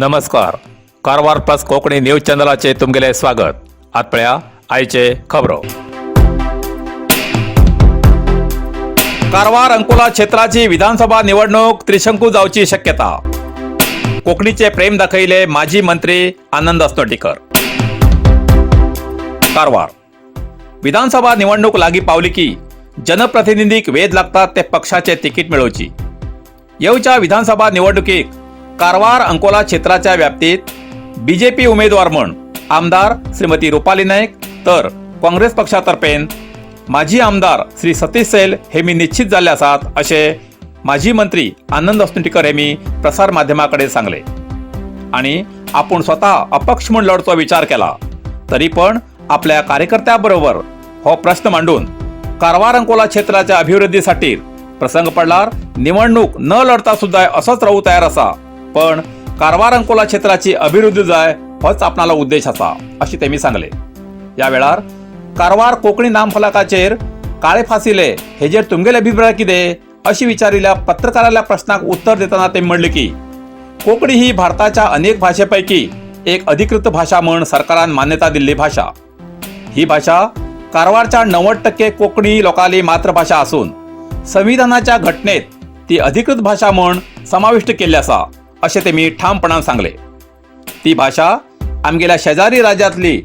नमस्कार, Karwar plus Konkani news चॅनलाचे तुमगेले स्वागत. आत पळया आयचे खबरो. कारवार अंकोला क्षेत्राची विधानसभा निवडणूक त्रिशंकू जावची शक्यता. कोकणीचे प्रेम दाखयले माजी मंत्री आनंद अस्नोटीकर. कारवार विधानसभा निवडणूक लागी पावली की जनप्रतिनिधीक वेध लागतात ते पक्षाचे तिकीट मेळोवची. येवच्या विधानसभा निवडणुकीक कारवार अंकोला क्षेत्राच्या व्याप्तीत बीजेपी उमेदवार म्हण आमदार श्रीमती रुपाली नाईक तर काँग्रेस पक्षातर्फेन माजी आमदार श्री सतीश सैल हे मी निश्चित जाल्ले आसात, अशें माजी मंत्री आनंद अस्नोटीकर हे मी प्रसार माध्यमाकडे सांगले आणि आपण स्वतः अपक्ष म्हूण लढचो विचार केला, तरी पण आपल्या कार्यकर्त्याबरोबर हो प्रश्न मांडून कारवार अंकोला क्षेत्राच्या अभिवृद्धीसाठी प्रसंग पडल्यार निवडणूक न लढता सुद्धा असोच राहू तयार असा, पण कारवार अंकोला क्षेत्राची अभिवृद्धी जाय होच आपणालो उद्देश आसा, अशी तेमी सांगले. या वेळार कारवार कोंकणी नामफलकाचेर काळे फासिले हेजेर तुमगेले अभिप्राय कितें अशी विचारिल्ल्या पत्रकाराल्या प्रश्नाक उत्तर दितना ते म्हणले की कोंकणी ही भारताच्या अनेक भाशेपैकी एक अधिकृत भाशा म्हण सरकारान मान्यता दिल्ली भाशा. ही भाशा कारवारच्या 90% कोंकणी लोकांली मातृभाशा आसून संविधानाच्या घटनेत ती अधिकृत भाशा म्हण समाविष्ट केल्ली आसा, अशें तेमी ठामपणान सांगले. ती भाशा आमगेल्या शेजारी राज्यांतली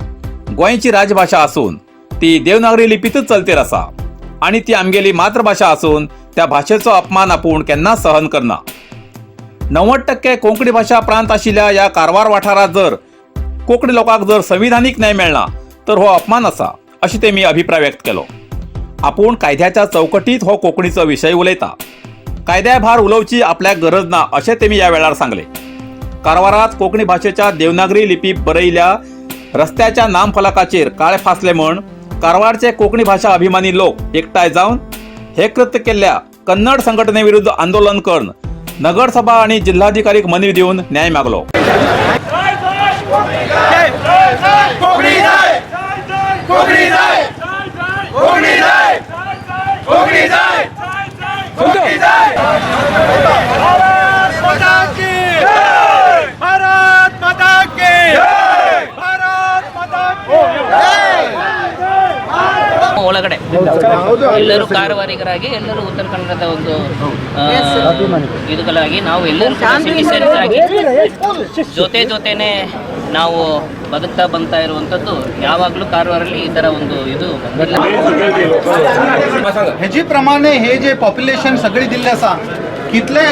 गोंयची राजभाशा आसून ती देवनागरी लिपीतच चलतेर आसा आणि ती आमगेली मातृभाशा आसून त्या भाशेचो अपमान आपूण केन्नाच सहन करना. 90% कोंकणी भाशा प्रांत आशिल्ल्या ह्या कारवार वाठारांत जर कोंकणी लोकांक जर संविधानीक न्याय मेळना तर हो अपमान आसा, अशें तेमी अभिप्राय व्यक्त केलो. आपूण कायद्याच्या चौकटीत हो कोंकणीचो विशय उलयता, कायद्या भायर उलोवची आपल्याक गरज ना, अशें तेमी ह्या वेळार सांगले. कारवारात कोंकणी भाशेच्या देवनागरी लिपी बरयल्या रस्त्याच्या नामफलकाचेर काळे फासले म्हण कारवारचे कोंकणी भाशा अभिमानी लोक एकठांय जावन हे कृत्य केल्ल्या कन्नड संघटने विरुद्ध आंदोलन करून नगरसभा आणि जिल्हाधिकारीक मनवी दिवन न्याय मागलो. कोकणी जाय, कोकणी जाय, कोकणी जाय, कोकणी जाय, कोकणी जाय. भारत माता की जय! भारत माता की जय! भारत माता की ಒಳಗಡೆ ಎಲ್ಲರೂ ಕಾರವಾರಿಗರಾಗಿ, ಎಲ್ಲರೂ ಉತ್ತರ ಕನ್ನಡದ ಒಂದು ಇದುಗಳಾಗಿ, ನಾವು ಎಲ್ಲರೂ ಸಿಟಿಸನ್ಸ್ ಆಗಿ ಜೊತೆ ಜೊತೆನೆ ನಾವು ಬದುಕ್ತಾ ಬಂತಾ ಇರುವಂಥದ್ದು. ಯಾವಾಗಲೂ ಕಾರವಾರಲ್ಲಿ ಈ ಥರ ಒಂದು ಇದು ಬಂದಿಲ್ಲ. हेजी प्रमाणे हे जे पॉप्युलेशन सगळी दिल्लें आसा, कितले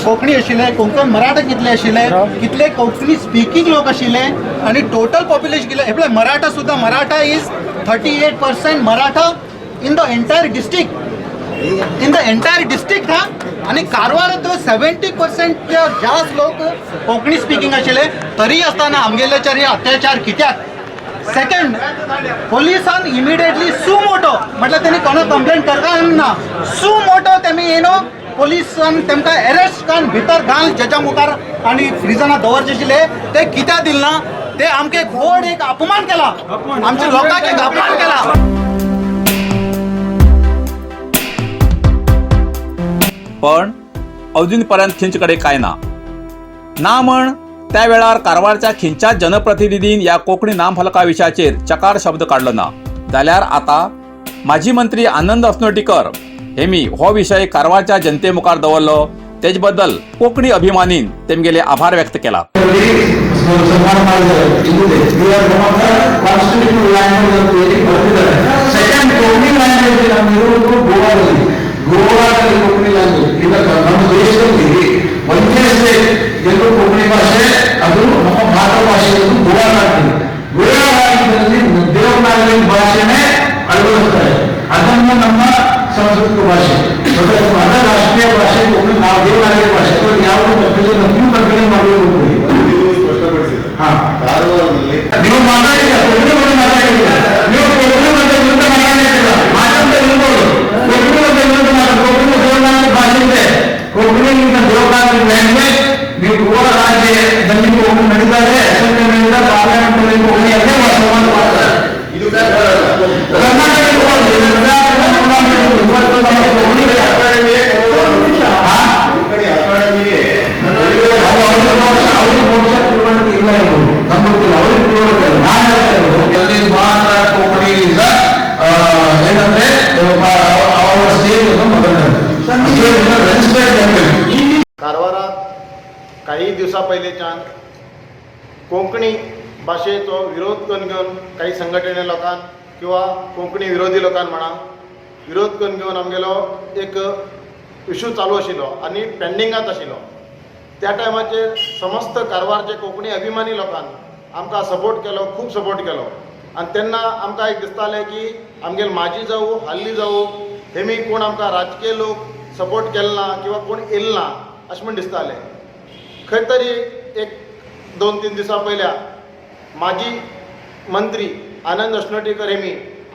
कोंकणी आशिल्ले, कोंकण मराठा कितले आशिल्ले, कितले कोंकणी स्पिकींग लोक आशिल्ले आणि टोटल पॉप्युलेशन कितले. हे पळय, मराठा सुद्दां, Maratha is 38% Maratha in the entire district, in the entire district हा. आणि कारवारात 70% जास्त लोक कोंकणी स्पिकींग आशिल्ले, तरी आसतना आमगेल्याचेर हे अत्याचार कित्याक? सेकंड, पोलिसान इमिडिएटली सु मोटो, म्हटल्यार तेणी कोणा कंप्लेंट करता ना, सु मोटो तेमी येनो पोलिसान तेमकां अरेस्ट करून भितर घाल जजा मुखार आनी प्रिजनात दवरचे आशिल्ले, ते कित्याक दिल ना? ते आमके एक व्हड एक अपमान केला, आमच्या लोकांक एक अपमान केला. पण अजून पर्यंत खिंच कडेन काय ना ना म्हण त्या वेळार कारवारच्या खिंच्या जनप्रतिनिधीन ह्या कोंकणी नामफलका विशयाचेर चकार शब्द काडलो ना, जाल्यार आता माजी मंत्री आनंद अस्नोटीकर हे मी हो विशय कारवारच्या जनते मुखार दवरलो, तेज बद्दल कोंकणी अभिमानीन तेमगेले आभार व्यक्त केला. ಸನ್ಮಾನ ಮಾಡಿದ್ದಾರೆ. ಇದೆ ಕಾನ್ಸ್ಟಿಟ್ಯೂಷನ್ ಲ್ಯಾಂಗ್ವೇಜ್ ಅಂತ ಹೇಳಿ ಬರ್ತಿದ್ದಾರೆ. ಸೆಕೆಂಡ್, ಕೊಂಕಣಿ ಲ್ಯಾಂಗ್ವೇಜ್ ನಮ್ಮ ಇರುವುದು ಗೋವಾದಲ್ಲಿ. ಗೋವಾದಲ್ಲಿ ಕೊಂಕಣಿ ಲ್ಯಾಂಗ್ವೇಜ್. ಈಗ ನಮ್ಮ ದೇಶದಲ್ಲಿ ಒಂದೇ ಸ್ಟೇಟ್ ಎಲ್ಲರೂ ಕೊಂಕಣಿ ಭಾಷೆ, ಅದು ನಮ್ಮ ಮಾತೃಭಾಷೆ ಇರುವುದು ಗೋವಾ ರಾಜ್ಯದಲ್ಲಿ. ಗೋವಾ ರಾಜ್ಯದಲ್ಲಿ ದೇವನಾಗರಿ ಭಾಷೆನೇ ಅಳವಡಿಸ್ತಾರೆ. ಅದನ್ನು ನಮ್ಮ ಸಂಸ್ಕೃತ ಭಾಷೆ ಮತ್ತೆ ಅದ ರಾಷ್ಟ್ರೀಯ ಭಾಷೆ ಕೊಂಕಣಿ. ನಾವು ದೇವನಾಗರಿ ಭಾಷೆ ಯಾವುದು ಕನ್ಫ್ಯೂಷನ್, ನೀವು ಕನ್ಫ್ಯೂಷನ್ ಮಾಡಬೇಕು. ಸ್ಪಷ್ಟಪಡಿಸಿದೆ. ಕಾರವಾರದಲ್ಲಿ ನೀವು ಮಾತಾಡಿಲ್ಲ, ಕೊಬ್ಬರಿ ಬಗ್ಗೆ ಮಾತಾಡಿಲ್ಲ. ನೀವು ಕೊಬ್ಬರಿ ಬಗ್ಗೆ ವಿರುದ್ಧ ಮಾತಾಡಿಲ್ಲ, ಮಾತಾಡ್ತಾ ಇರ್ಬೋದು. ಕೊಬ್ಬರಿ ಬಗ್ಗೆ ವಿರುದ್ಧ ಮಾತಾಡ, ಕೊಬ್ಬರಿ ದೇವನಾಗರಿ ಭಾಷೆ ಇದೆ. ಕೊಬ್ಬರಿ ದೇವನಾಗರಿ ಲ್ಯಾಂಗ್ವೇಜ್. ನೀವು ಗೋವಾ ರಾಜ್ಯದಲ್ಲಿ ಕೊಬ್ಬರಿ ನಡೀತಾರೆ, ಅಸೆಂಬ್ಲಿ ನಡೀತಾರೆ, ಪಾರ್ಲಿಮೆಂಟ್ ಅಲ್ಲಿ ಕೊಬ್ಬರಿಯಲ್ಲೇ ಸಂವಾದ ಮಾಡ್ತಾರೆ. ಇದು ಕರ್ನಾಟಕ ಕೊಬ್ಬರಿ ಅಕಾಡೆಮಿಯೇ, ಕೊಬ್ಬರಿ ಅಕಾಡೆಮಿಯೇ. कोंकणी भाशेचो विरोध करून घेवन काही संघटने लोकांक किंवा कोंकणी विरोधी लोकांक म्हणा विरोध करून घेवन आमगेलो एक इशू चालू आशिल्लो आनी पेंडिंगात आशिल्लो. त्या टायमाचेर समस्त कारवारचे कोंकणी अभिमानी लोकान आमकां सपोर्ट केलो, खूब सपोर्ट केलो. आनी तेन्ना आमकां एक दिसतालें की आमगेले माजी जावं, हाल्ली जावं, हेमी कोण आमकां राजकीय लोक सपोर्ट केलो ना किंवा कोण येयलो ना अशें म्हण दिसतालें. खंय तरी एक 2-3 दिसां पयल्या माजी मंत्री आनंद अस्नोटीकर हेमी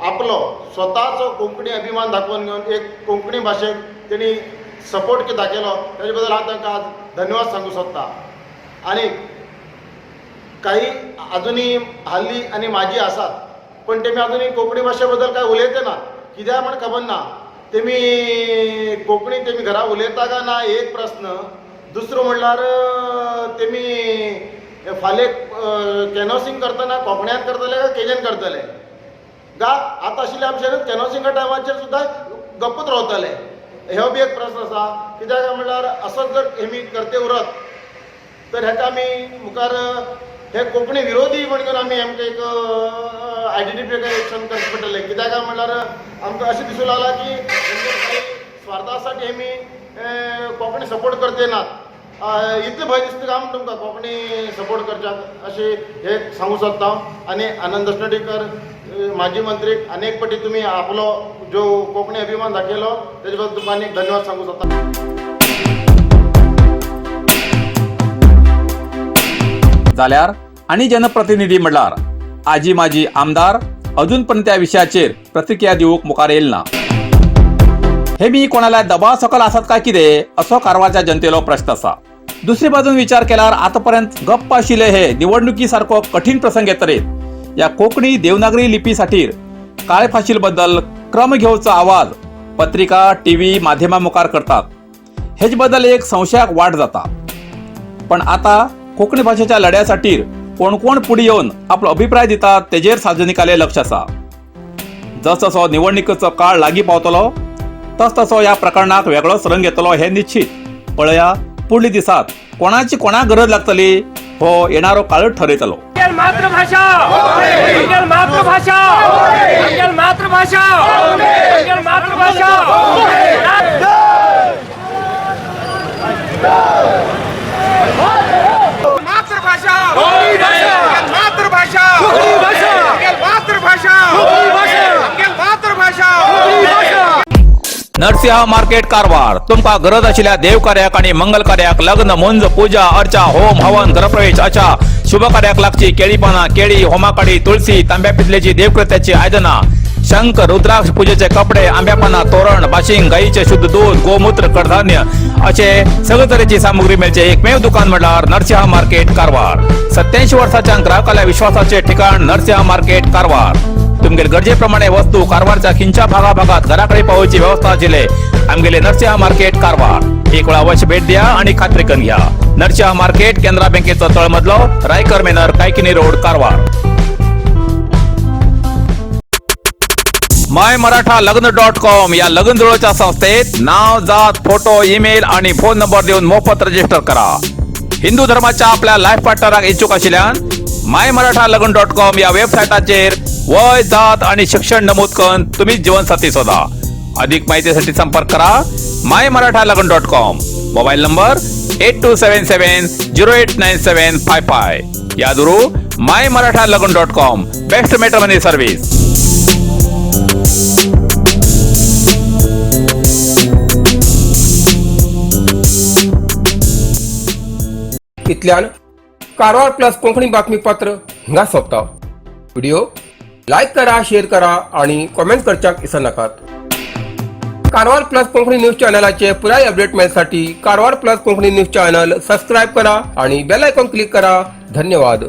आपलो स्वताचो कोंकणी अभिमान दाखोवन घेवन एक कोंकणी भाशेक तेणी सपोर्ट कितें दाखयलो, तेजे बद्दल हांव तांकां आज धन्यवाद सांगूंक सोदता. आनी काही अजुनूय हाल्ली आनी माजी आसात, पण तेमी अजुनूय कोंकणी भाशे बद्दल कांय उलयते ना, कित्याक म्हण खबर ना. तेमी कोंकणी तेमी घरा उलयता काय ना एक प्रस्न. दुसरो म्हणल्यार तेमी फाल्यां कॅनवसींग करतना कोंकण्यान करतले काय केजेन करतले गा? आतां आशिल्ल्या भशेनूच कॅनवसिंगा टायमाचेर सुद्दां गप्पच रावतले? हो बी एक प्रस्न आसा. कित्याक काय म्हणल्यार असोच जर हेमी करते उरत तर हेका आमी मुखार हे कोंकणी विरोधी म्हणून आमी आमकां एक आयडेंटिफिकेशन करचें पडटलें. कित्याक काय म्हणल्यार आमकां अशें दिसूंक लागलां की हेंचे काही स्वार्थासाठी हेमी कोंकणी सपोर्ट करते नात. इतलें भंय दिसता काय म्हण तुमकां कोंकणी सपोर्ट करच्याक, अशें हे सांगूंक सोदता हांव. आनी आनंद अस्नोटीकर माजी मंत्री, अनेक पटी तुमी आपलो जो कोंकणी अभिमान दाखयलो तेजे बद्दल तुमकां आनीक धन्यवाद सांगूंक सोदता. जाल्यार आनी जनप्रतिनिधी म्हणल्यार आजी माजी आमदार अजून पर्यंत त्या विशयाचेर प्रतिक्रिया दिवंक मुखार येयल ना. हे मी कोणाला दबाव सकल आसात काय कितें, असो कारवारच्या जनतेलो प्रश्न आसा. दुसरे बाजून विचार केल्यार आतापर्यंत गप्प आशिल्ले हे निवडणुकी सारको कठीण प्रसंग येतरेत या कोंकणी देवनागरी लिपी खातीर काळे फाशील बद्दल क्रम घेवचो आवाज पत्रिका, टीव्ही माध्यमा मुखार करतात. हेच बद्दल एक संशयाक वाट जाता. पण आता कोंकणी भाशेच्या लढ्यासाठी कोण कोण फुडें येवन आपलो अभिप्राय दितात तेजेर सार्वजनिकाले लक्ष आसा. जसजसो निवडणुकीचो काळ लागीं पावतलो तस तसो ह्या प्रकरणाक वेगळोच रंग येतलो हें निश्चित. पळया, पुडली दिसात कोणाची कोणाक गरज लागतली हो येणारो काळच ठरयतलो. मातृभाषा, मातृभाषा, मातृभाषा, मातृभाषा. मातृभाषा, मातृभाषा, मातृभाषा, मातृभाषा. नरसिंह मार्केट कारवार. तुमकां गरज आशिल्ल्या देवकार्याक आणि मंगल कार्याक, लग्न, मुंज, पूजा अर्चा, होम हवन, गृहप्रवेश अशा शुभ कार्याक लागची केळी पानां, केळी, होमाकाडी, तुळसी, तांब्या पितलेची देवकृत्याची आयदनां, शंख, रुद्राक्ष, पूजेचे कपडे, आंब्या पानां, तोरण, बाशिंग, गाईचे शुद्ध दूध, गोमूत्र, कडधान्य असे सगळे तरेची सामुग्री मेळचे एकमेव दुकान म्हणल्यार नरसिंह मार्केट कारवार. 87 वर्साच्या ग्राहकाल्या विश्वासाचे ठिकाण नरसिंह मार्केट कारवार. तुमगेले गरजेप्रमाणे वस्तू कारवारच्या खिंच्या भागा भागात घराकडे पावोवची व्यवस्था आशिल्ले आमगेले नरसिंह मार्केट कारवार. एक वेळा अवश्य भेट द्या आणि खात्री करून घ्या. नरसिंह मार्केट, केनरा बँकेचो तळमजलो, रायकर मेनर, कायकिनी रोड, कारवार. माय मराठा लग्न .com या लग्न जुळोच्या संस्थेत नाव, जात, फोटो, ईमेल आणि फोन नंबर देऊन मोफत रजिस्टर करा. हिंदू धर्माच्या आपल्या लाईफ पार्टनराक इच्छुक आशिल्ल्यान माय मराठा लग्न .com या वेबसाईटाचेर वय, जात आणि शिक्षण नमूद करून तुम्ही जीवनसाथी शोधा. अधिक माहितीसाठी संपर्क करा माय मराठा लग्न .com, mobile number 8277089755. या दुरू माय मराठा लग्न .com, best matrimony service. इतल्यान कारवार प्लस कोंकणी बातमीपत्र हिंगा सोंपता. व्हिडिओ लायक करा, शेअर करा आणि कॉमेंट करच्याक विसरनाकात. कारवार प्लस कोंकणी न्यूज चॅनलाचे पुराय update मेळसाठी Karwar plus Konkani news channel subscribe करा आणि बेल आयकॉन क्लिक करा. धन्यवाद.